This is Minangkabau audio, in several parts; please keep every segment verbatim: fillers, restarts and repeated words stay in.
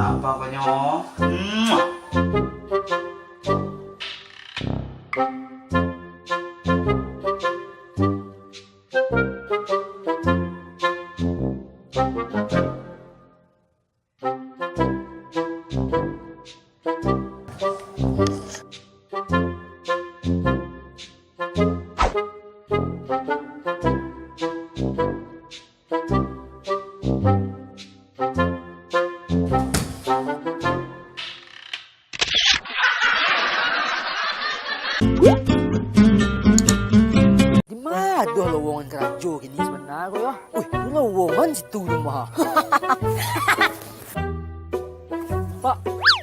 Apa kabanyo? Muah. Di ma doh lowongan karajo kini sabana ko yo? Wih, lowongan situ rumah. Pak,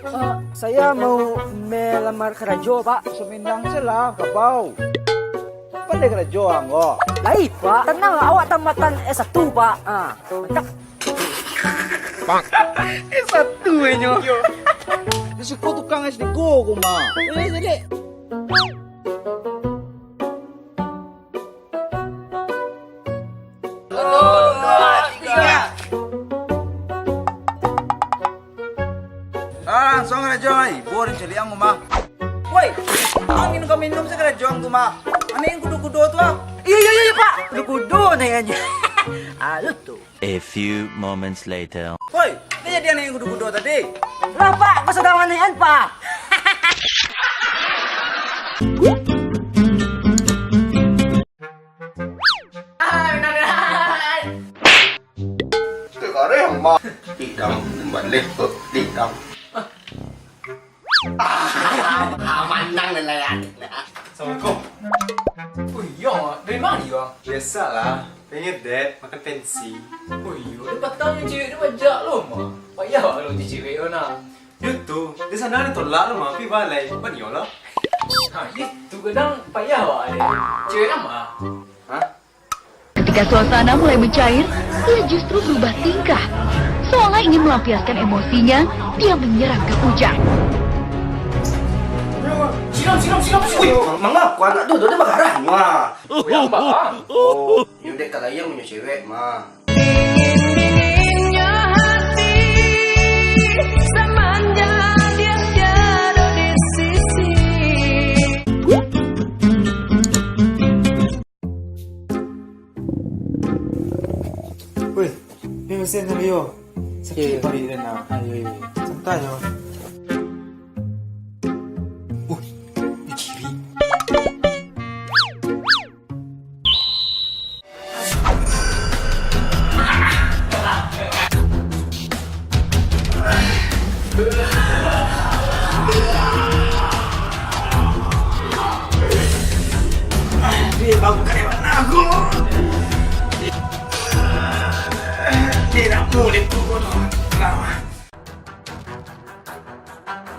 eh, saya mau melamar karajo, Pak. Sumindang se lah, kabau. Pandai karajo ang ko? Lai, Pak. Tanang, awak tamatan S satu, Pak. Ah, mantap. S satu inyo. Yo. Di siko tukang S tigo ko mah. Jadi, jadi. Satu, dua, tiga. Ah, langsuang karajo, ai. Buah den caliak ang ko mah. Woi, angin ka minum se karajo ang tu mah. Anak yang kudo-kudo tu ah. Iyo, iyo, iyo, iyo, Pak. Kudo-kudo nanyonyo. Aduh tu. A few moments later. Woi, nyo jadi anak yang kudo-kudo tadi. Lah, Pak, ko sadang mananyakan, Pak. Tegareh, Mak. Tidang, balik, tidang. Ah, manang lah, ya. Assalamualaikum. Oh iyo, dari ma iyo? Biasalah, pengen date, makan pensi. Oh iyo, dah patang ni cewek dah bajak lo mah. Payah awak kalau cewek lo nak. Yo tu, di sana ado tolak lo mah, pi balai, bukan iyo lah. Ha, itu kadang payah awak deh. Cewek nama? Hah? Ketika suasana mulai mencair, ia justru berubah tingkah. Seolah ingin melampiaskan emosinya, dia menyerang Kak Ujang. Siram, siram, siram, siram. Wih, ma-, manga aku anak tu, tu dia marah, mah. Oh, yang bah, ah. Oh, iyo dek ka layang punyo cewek, mah. Weh, ni mesin dulu yo. Sakik paruik den nah. Ayo, ayo. Santai yo. Uh, ni cirik.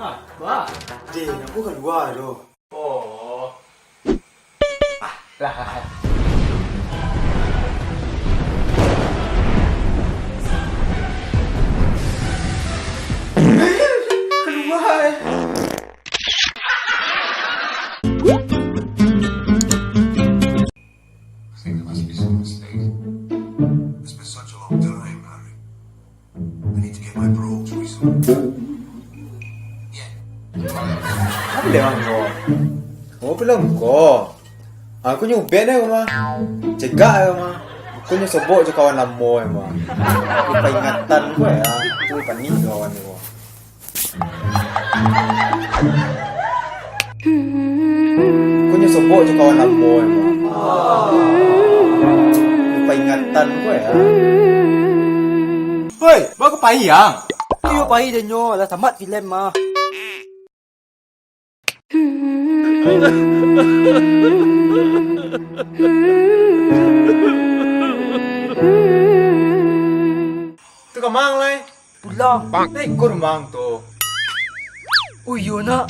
Ah, bah. Deh, nak buka luar tu. Oh. Ah, lah. Keluar. I think there must be some mistake. It's been such a long time, Harry. I need to get my parole to resume. Apo dek mangko? Oh, pulang ko. Aku nyubek deh mah. Cegak deh mah. Aku nyo sobok jo kawan lamo mah. Aku paingatan ko ya. Aku panik jo kawan ko. Aku nyo sobok jo kawan lamo mah. Aku paingatan ko ya. Woi, baa kau pai ang? Iyo pai deh nyo, lah tamat filem mah. Tu ka ma lai? Pulang. Nah, iko rumah tu. Oh, iyo, nak.